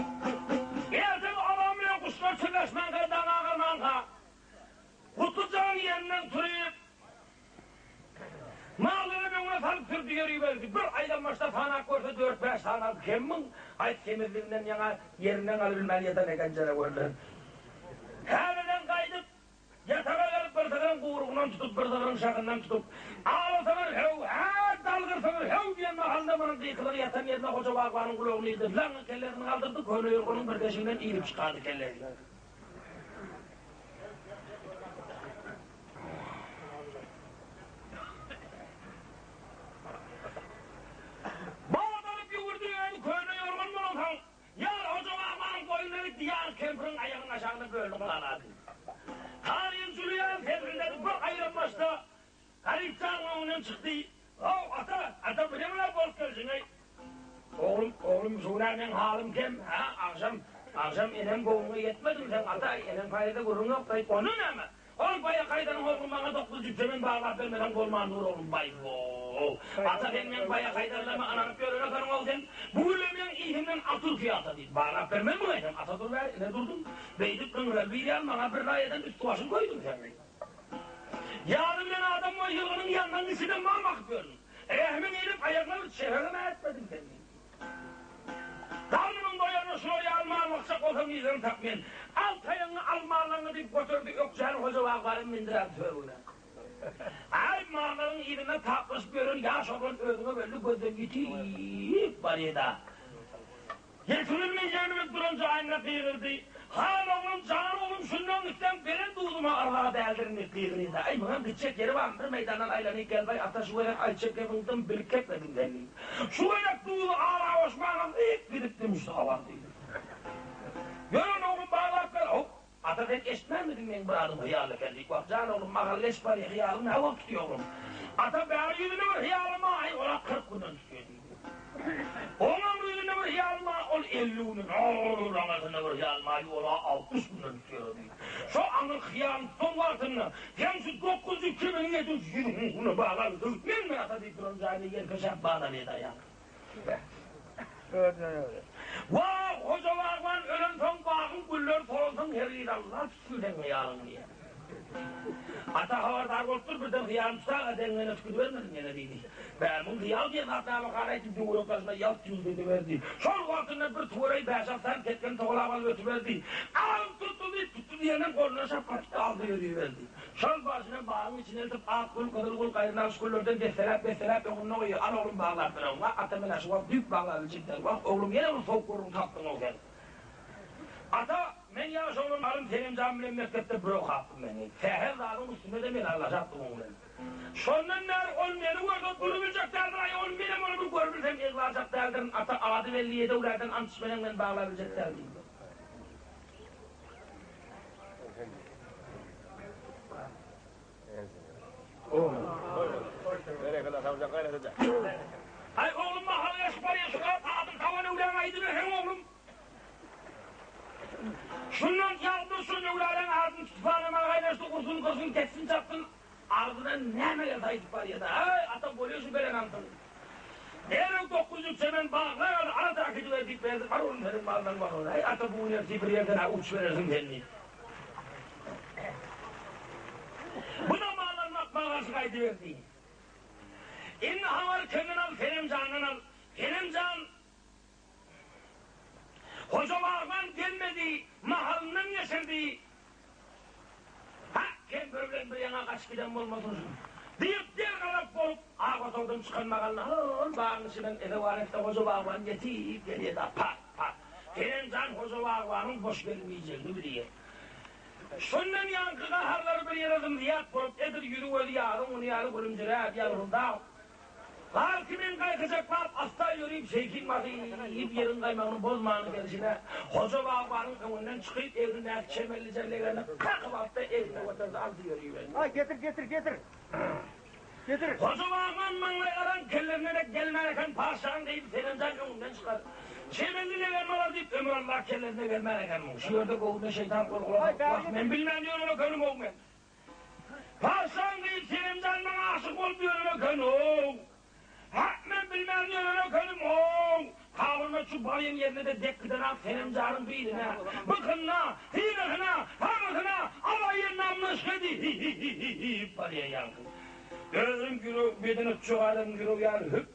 Ertir obam bilen guşlar çyrlaşmanka, daň agarmanka, Gutlyjan ýerinden turup, Mallaram öňüne salyp sürdi ýöriberdi. Bir aýlanmaçda sanap görse dört-bäş sany alyp kemmiň, aýt semizliginden ýaňa ýerinden galybilmän ýatan eken janaweriler. Häliden gaýdyp, ýataga gelip bir sygryň guýrugyndan tutup, bir sygryň şahyndan tutup, Aglasaňyz höw, hä, dalgyrsaňyz höw diýen mahalynda munuň gykylygy ýatan ýerine Hoja bagbanyň gulagyny ildi. Laňňa kellesini galdyrdy, köne ýorganyň bir deşiginden inip çykardy kellesini. Bat alyp ýüwürdi, özi köne ýorgan bolansoň, ýar Hoja bagbanyň boýnuna gitdi, ýar kempiriň aýagynyň aşagyna bölünip galady. Taryň jülýän sebrindedi, bir aýlanmaçda Garypjanyň öňünden çykdy. Haw, ata, ata, bu näme bolup gelşiň-eý? Oglum, oglum, şu gün-ä meň halym kem, hä, agşam, agşam enem göwnüňe ýetmedimi seň, ata, eneň paýyda gürrüň ýok-daý, onda näme? Ol baýakaýdanyň oglum maňa 9 jüp çemen baglap bermeseň bolman dur oglum, baý-bo-ow! Ata, sen meň baýakaýdanlaryma ynanyp ýören ekeniň-ow sen, bu gülle meň yzymdan at ürkýär ata diýip, baglap bermezmiň eýsem, ata dur bäri, ine durdum, beýdip gyňral bir ýaly maňa bir laýadan üsti-başyň köýdüň sen diýip. Ýany bilen adam boý ýylgynyň ýandan içinden mal bakyp ýörün. Rehmiň inip aýagyňa bir çebegem ätmediň sen diýdi. Garnymyň doýanyna şular ýaly mal bakjak bolsam nirden tapmaýyn. Al taýagyňy, al mallaňy diýip göterdi, ökjäni Hoja bagbana mündürädi törüne. Aý, mallaryň yzynda taplaşyp ýören ýaş oglan özüňe belli gözden ýitip barýa-da. Ýetibilmejegini bilip duran jaýynda gygyrdy. Han oglum, jan oglum, şundan gitseň beren duzuma arza däldirin diýip gygyrýa-da. Aý, muňam gitjek ýeri barmy, bir meýdandan aýlanyp gel-baý, ata şu gezek aýtjak gepiň dym bilip gepledim sen diýip. Şu gezek duzy ara goşmaga gyýyp gidipdim şu habar diýdi. Ýören oglum baglap gel, hop, ata sen eşitmänmidiň meň bir adym hyýal eken diýip, wah, jan oglum, mahal geçip barýa, hyýalyň nä wagt tutýa oglum? Ata bäri ýüzüne bir hyýalym-a, aý, ol-a 40 günden tutýa diýdi. Oňam ýüzüne bir hyýalym-a, ol 50 günden, ol aňyrsynda bir hyýalym-a, aý, ol-a 60 günden tutýa diýdi. Şo aňyrky hyýalyň tutan wagtynda, seň şu 900 kemeniň edil ýüzüňe baglap, men ata diýip duran jaýyna ýelpeşäp badalýa daýandy. Wah, Hoja bagban ölensoň bagyň gülleri solansoň hergiz Allah tutsun seň hyýalyňy diýýär. Ata habardar bolup dur, birden hyýalyny tutaga deňňene tüküdibermesin ýene diýdi. Bä, muň hyýal diýen zat näme-hal aýtdy, döwrek daşyna ýalt ýuwdy ediberdi. Şol wagtynda bir tüwereý bäş-alty sany ketgeni togalap alyp ötüberdi. Al, tutdy diýip, tutdy diýenden golundan şapbatdy, aldy ýöriberdi. Şol barşyna bagyň içine eltip, ak gül, gyzyl gül, gaýry nagyş güllerden desseläp-desseläp öňünde goýýar. Al, oglum, baglap bereň. Wah, ata, men-ä şu wagt düýp baglap biljek däl. Wah, oglum, ýene bir sowuk gürrüň tapdyň-ow sen. Ata, men ýaş oglan alym Senemjan bilen mekdepde bir okapdym men. Sähel zadyň üstünde-de melallaşapdym oň bilen. Şondan bäri ol meni görse durubiljek däldir, aý, ol menem ony bir görübilsem egbarjak däldirin. Ata, ady belli ýedewlerden ant içmeseň men baglabiljek däl diýdi. Aý oglum mahal geçip barýa şu wagt adyň taban öwläň aýdyberseň oglum. Şundan ýagdyr şu öwläleň adyny tutup anama gaýnaşdy ursun gyrsyn kessin çapsyn Agzyna näme gelse aýdyp barýada. Aý, ata bolýa şu beren antyň. Derrew 900 çemen baglar al, ala äkidiber diýip berdi. Bar oglum seniň maldan bar ol. Aý, ata bu gün ertir bir ýerden-ä uç berersiň sen diýip. Bu-da maldan bakma garşy gaýdyberdi. Indi habary kimden al, Senem jandan al. Senem jan Hoja bagban gelmedi, mahalyndan geçirdi. Hä, kempir bilen bir ýaňa gaçyp giden bolmasyn şu? Diýip, dergazap bolup, ak otagdan çykan mahalyna hol bagyň içinden esewan etse Hoja bagban ýetip gelýär-de, pat-pat. Senem jan Hoja bagbanyň boş gelmejegini bilýär. Şondan ýaňky gaharlary bir ýere zym-zyýat bolup, edil ýüzi-gözi ýazyň güni ýaly gülümjiräp, ýalpyldap, Gar kimin gaýkyjaklap, asta ýörüp, seýkin basyp, ýeriň gaýmagyny bozman gelşine, Hoja bagbanyň öňünden çykyp, egnindäki çemellije legenini kakyp aldy-da, egnine göterdi, aldy ýöriberdi. Aý, getir, getir, getir! Getir! Hoja bagban maňlaý garan kellerine dek gelmän eken, paşşaň diýip, Senemjan öňünden çykar. Çemenli legen bolar diýip, Ömür Allah kellesine gelmän eken muň. Şu ýerde göwnüne şeýtan gorkulasa, Wah, men bilmän ýören ekenim-ow men. Paşşaň diýip Senemjan maňa aşyk bolup ýören eken-ow. Hä, men bilmän ýören ekenim-ow. Kabyryna şu barýan ýerine-de dek giden-ak Senemjanyň biline, bykynyna, synasyna, haňysyna, alaý ennamyna yşk edip barýan ýaňky. Özüniň ýüregi bedene tutjak adamyň ýüregi ýaly hüp,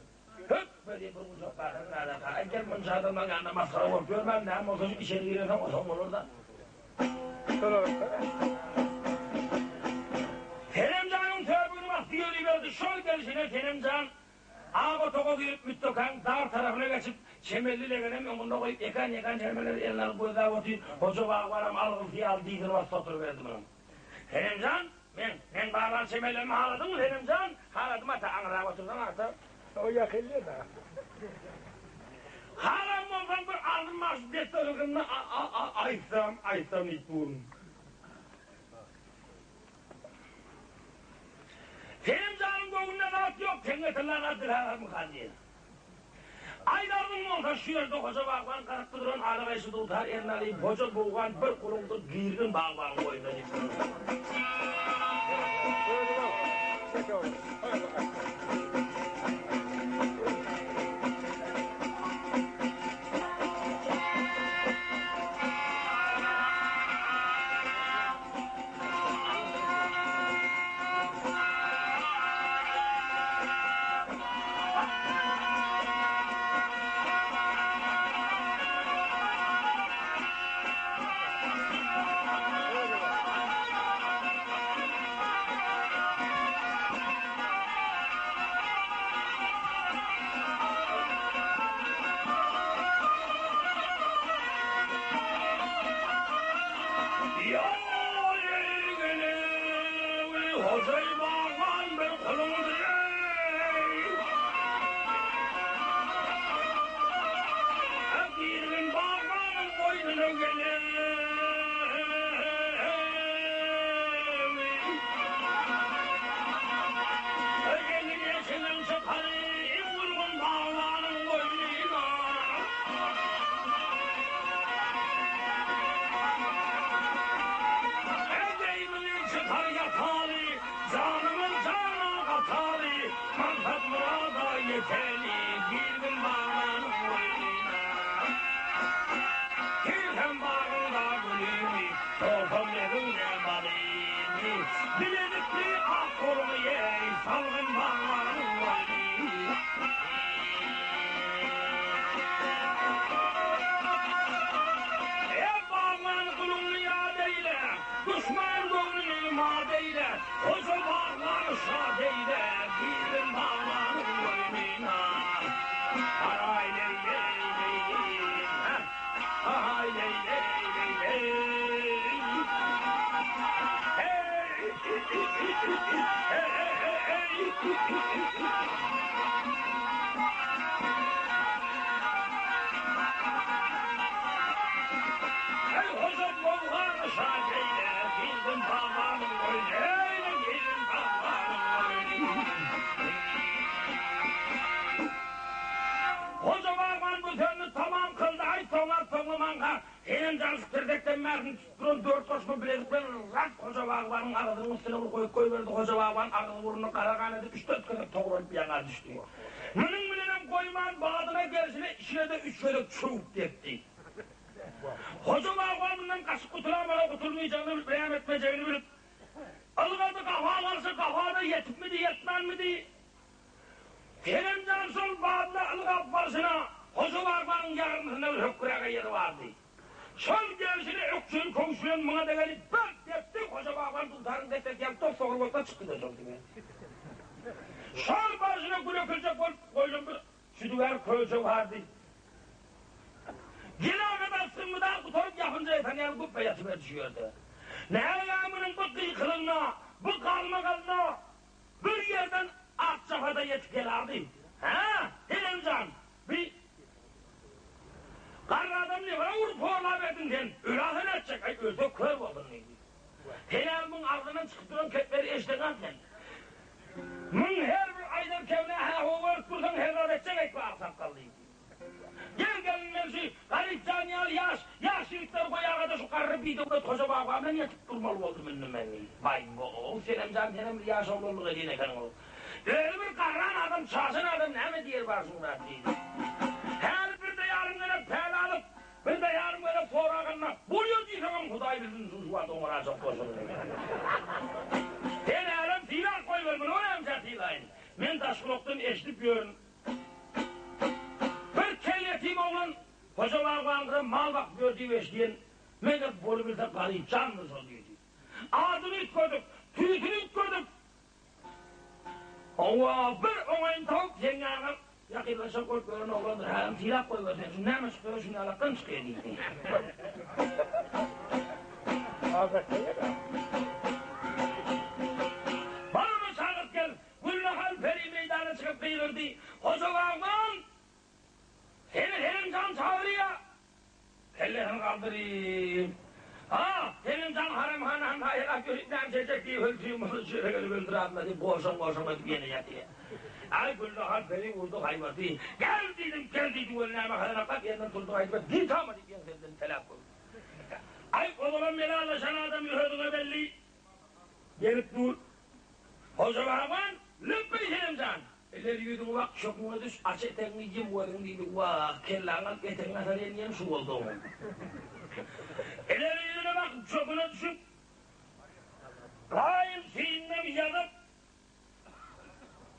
hüp berýär bir gujak gahyr alaka. Aý, gel munça adamlaň ýanynda masgara bolup ýörmän, näme bolsa şu içeri girensoň otaň bolar-da. Senemjanyň söbügini basdy ýöriberdi. Şol gelşine Senemjan ak otaga girip, mütdekäň dar tarapyna geçip, çemenli legenem öňünde goýup, ekan-ýekan çermeleri eline alyp gözläp otyr. Hoja bagbanam algylsy ýaly dyzyny basdy oturyberdi munuň. Senemjan, men, men baglan çemenlerimi haladyňmy, Senemjan? Haladym ata, aňyrrak otursaň ata. O ýakynda-da. Haram bolsaň bir agzym bar şu depderiginde aýtsam, aýtsam diýip durun. Senem janyň göwnüne zat ýok, teňňe tylla zat diläbermykan diýen. Aýdardyň bolsa şu ýerde hoja bagban garakda duran ala gaýşy dutar eline alyp, hoja bowgan bir guluňdyr girgin bagbanyň boýuna diýip durun. Hojaý bagban bir guluňdy eý. Girgin bagbanyň goýnuna gelewi. Gelin eşigiň çykary, gurgun bagbanyň goýnuna. Egeýmini çykar ýataly, Janymyz jana gataly, Maksat-myrada ýeteli, Girgin baglanyň goýnuna. Girsem bagyňda gülümi, Sorsam lebiňde balyny, Bilezikli ak goluňy eý, Salgyn baglanyň goýnuna. Eý, bagban, guluňny ýat eýle, Duşman göwnüni mat eýle, Hoja bagbany şat eýle, Girgin bagbanyň goýnuna. Haraý leý leý leý hä, Hahaý leý leý leý leý. Heý, heý, heý, heý. Eý, hoja Bowhany şat eýle, Girdim bagbanyň goýny, eýle, Girdim bagbanyň goýny. Hoja bagban bu sözüni tamam kyldy, aýt soňlap-soňlamanka, Senem jansyk tirdekden bärsini tutup duran dört goşma bilezik bilen ras Hoja bagbanyň agzynyň üstüne bir goýup goýberdi, Hoja bagban agzy-burnuny gara gan edip üç-dört gezek togralyp ýaňa düşdi. Munuň bilenem goýman badyna gelşine içine-de üç gezek çöwüp depdi. Hoja bagban mundan gaçyp gutulamala gutulmaýjagyny bilip näme etmejegini bilip, ylgady gafa garşy gafa-da ýetipmidi ýetmänmidi, Senem jan şol badyna ylgap barşyna Hoja bagbanyň ýagyrnysynda bir hökgüräge ýeri bardy. Şol gelşine ökjeli köwüş bilen muňa-da gelip bir depdi, Hoja bagban dutaryň dessesi ýaly dos-dogry bolsa çykdy-da durdy. Şol barşyna gül öküljek bolup goýlan bir şüdügär köje bardy. Gelaga-da symmydan gutaryp ýapynja ýatan ýaly güpbe ýatyberdi şu ýerde. Näme munuň bu gykylygyna, bu galmagalyna Bir ýerden Akjapa-da ýetip gelardy. Hä, Senem jan, bi garry adamy nebara urup horlaberdiň sen? Öläsen etjek, aý, ölse kör bolsun diýdi. Senem muň agzyndan çykyp duran kepleri eşideňok sen. Muň her bir aýdan kebine hä-ho berip dursaň her zat etjek aýtma aksakgal diýdi. Gel gelin men şu Garypjan ýaly ýaş, ýaş ýigitleri goýagada şu garry bidöwlet Hoja baba bilen ýetip durmaly boldum indi men diýdi. Baý-bo-ow, Senemjan senem bir ýaş oglanlyk edýän ekeniň-ow. Özi bir garran adam, çaşan adam näme diýer bar şuň zat diýdi. Häli birde ýarym gezek päl alyp, birde ýarym gezek soraganda, bolýar diýseňem Hudaý bilsin şu şu wagt oňarajak bolşuny diýdi. Sen hälem sylag goýber, muny näme sylaýyn. Men daşgulakdan eşidip ýörün. Bir kel ýetim oglan Hoja bagbankyda mal bakyp ýör diýip eşidýän, meger bolubilse Garypjandyr şol diýdi. Adyny üýtgedip, tüýsüni üýtgedip, Hawa, bir oňaýyny tawup, seň ýanyňa ýakynlaşjak bolup ýören oglandyr, häzir sylap goýber sen, şu näme çykýar, şuny ýalakdan çykýar diýdi. Bar ony çagyrt gel, Gülnahal peri meýdana çykyp gygyrdy, Hoja bagban! Seni Selimjan çagyrýa! Kellesini galdyryp, Ha, Selimjan haremhana haýalap ýörüp näme çekjek diýip höltüýüm muny şu ýere gelip öldüräýmeli diýip goşaň-goşaň edip ýene ýatýa. Aý, Gülnahal peri urdy haýbaty, Gel diýdim, gel diýdi weli näme hazanaklap ýerinden turdy gaýdyp, Git-ama diýip ýeňsesinden teläp goýdy. Aý, ozalam melallaşan adam özüňe belli. Gelip dur. Hoja bagban, Lepbeý Senemjan! Ileri ýüzüňi bak, çöküňe düş, aç etegiňi, ýum gözüňi diýdi. Wah, kelläňi alyp etegiňe asarýan ýerim şu boldy oglum. Ileri ýüzüne bakyp, çöküne düşüp, gaýym synynam ýazyp,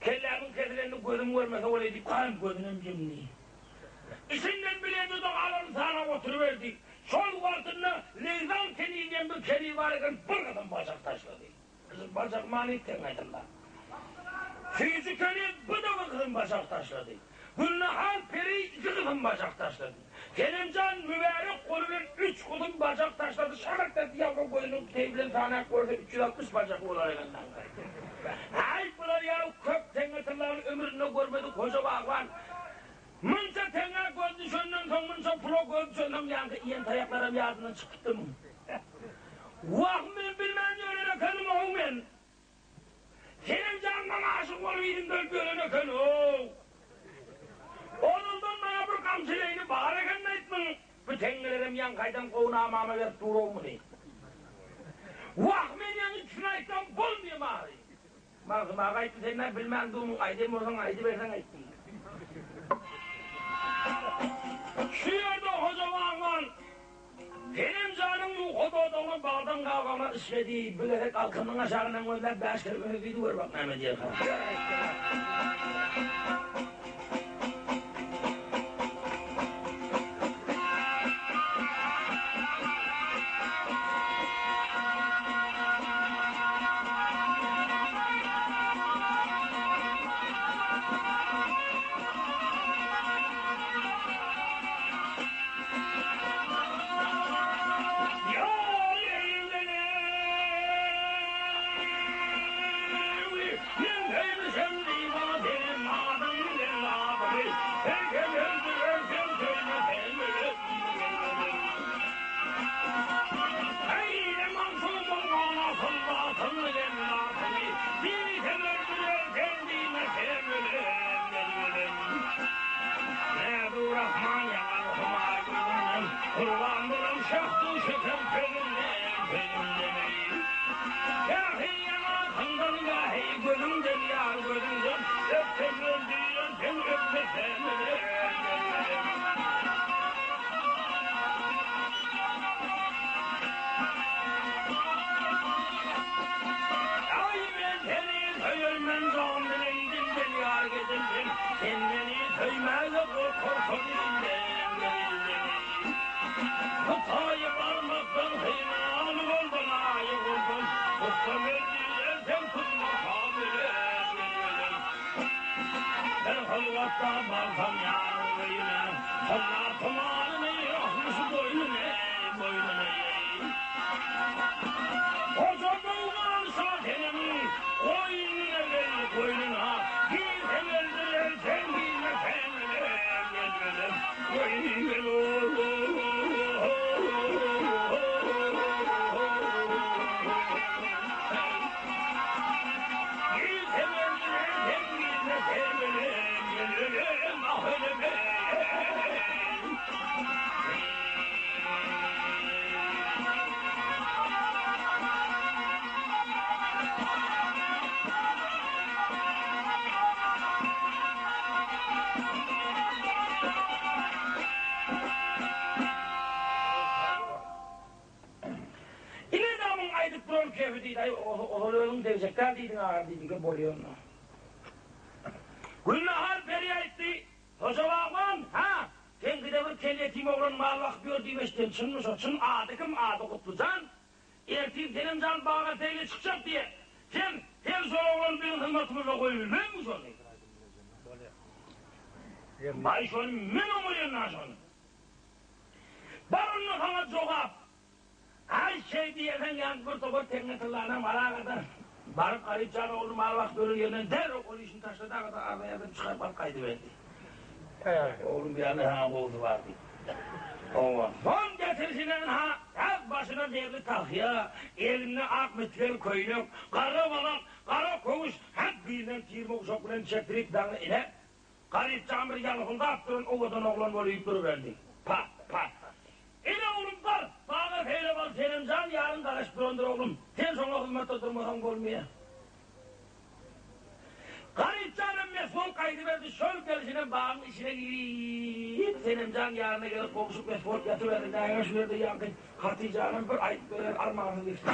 Kellämiň kesilenini gözüm görmese bolaý diýip, gaýym gözünem ýumdy. Içinden bilenini-de alan sanap oturyberdi. Şol wagtynda Leýzan keniz diýen bir keniz bar eken, bir gysym bajak taşlady. Gyzym bajak many teň aýdylda. Süýji keniz bu-da bir gysym bajak taşlady. Gülnahal peri iki gysym bajak taşlady. Senemjan mübärek goly bilen üç gudum bajak taşlady, şagyrt etdi, ýalňyz gözüniň teýi bilen sanap görse, 360 bajak bolar eken. Häý, bular ýaly köp teňňe tyllany ömründe görmedik hoja bagban. Munça teňňä göz düşenden soň, munça pula göz düşensoň ýaňky iýen taýaklaram ýadyndan çykypdyr muň. Wah, men bilmän ýören ekenim-ow men. Senemjan maňa aşyk bolup yzymda ölüp ýören eken-ow. Ozaldan maňa bir gamçyleýni bar eken-aýt muň. Bu teňňelerem ýaňky aýdan gowy namama berip dur-ow muny. Wah, men ýaňy üçüni aýtsam bolmaýam ahyry. Magtym aga aýtdy, sen-ä bilmän durmuň, aýdan bolsaň aýdyberseň aýtdym. Şu ýerde Hoja bagban Senem janyň ýuka dodagyna baldan gabagyna işledi, bir gezek alkymynyň aşagyndan gözläp bäş gezek öne diýdi, gör bak näme diýerkä. Ine damyň aýdyp duran kefi diýdi, aý ozal özüň degjek däl diýdiň agar diýdi, bolýa onda. Gülnahar peri aýtdy, Hoja bagban, hä, seňkide bir kel ýetim oglan mal bakyp ýör diýip eşitdim, çynmy şo, çyn, ady kim, ady Gutlyjan, ertir senem jan baga seýle çykjak diýe, sen, sen şol oglany biziň hyzmatymyzda goýubilmezmiň şony? Baý şony men oňarýan-a şony. Bar onda saňa jogap. Aý, şeý diýerseň, ýaňky bir topar teňňe tyllanam alagada. Baryp Garypjan ogluny mal bakyp ýören ýerinden derrew ol işini taşlady agada arza ýazyp çykaryp alyp gaýdyberdi. Oglum ýaly ha gowusy bar diýip. Owa. Son getirişinen ha ýaz başyna zerli tahýa, egnine ak mitgel köýnek, gara balak, gara köwüş, hak birinden tirme guşak bilen çekdirip daňy ine, Garypjan bir ýalpyldap duran owadan oglan bolup duruberdi. Pa, pa. Ine oglum bar, baga seýle bar, Senemjan ýaryn garaşyp durandyr oglum. Sen şoňa hyzmatda durmasaň bolmaýar. Garypjanam mes bolup gaýdyberdi, şol gelşine bagyň içine girip, Senemjan ýanyna gelip gowşup mes bolup ýatyberdi. Näge şu ýerde ýaňky Hatyjanam bir aýdyp berer armansyz geçdi.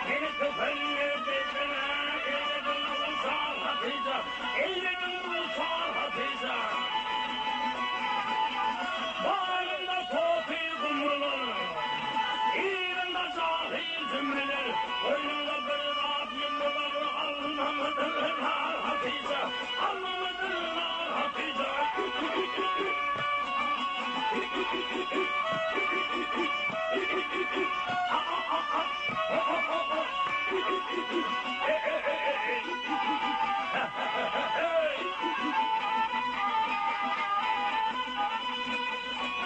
Meni tüpeňle depene, Eýlediň duçar Hatyja, Eýlediň duçar Hatyja. Baýrynda toty gumrular, Yzynda jahyl zümreler, Goýnunda bir zat ýumrular, Alnamydyrlar Hatyja, Alnamydyrlar Hatyja.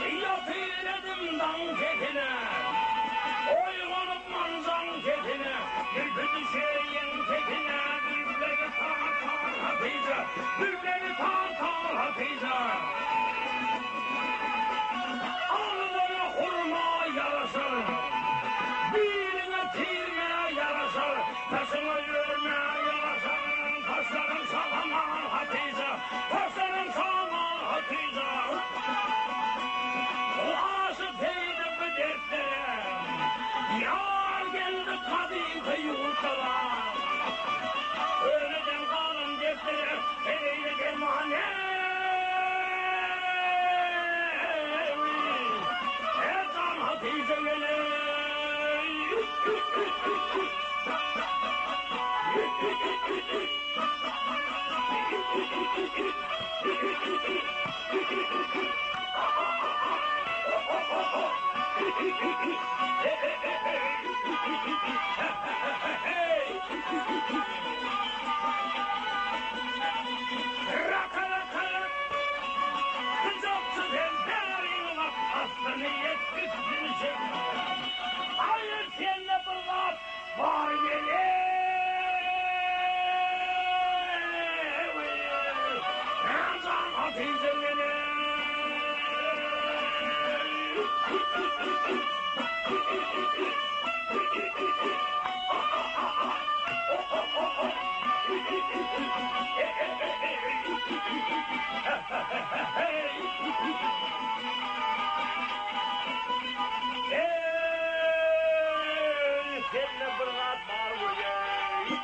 Ýatyr edim daň sesine, Oýganyp manjaň sesine, Gülki düşer ýeňsesine, Gülleri tar-tar Hatyja, Gülleri tar-tar Hatyja. Agzyna hurma ýaraşar, Biliňe tirme ýaraşar, Daşyňa ýörme ýaraşar, Taşlaryň şahaman Hatyja, Taşlaryň şaman Hatyja. O aşyk Seýide bu dertlere, Ýar geldi gadymky ýurtlara. Köneden galan dertlere, Heleýle derman eý, Erjan Hatyja geleý. Eý, sende bir zat bar welin.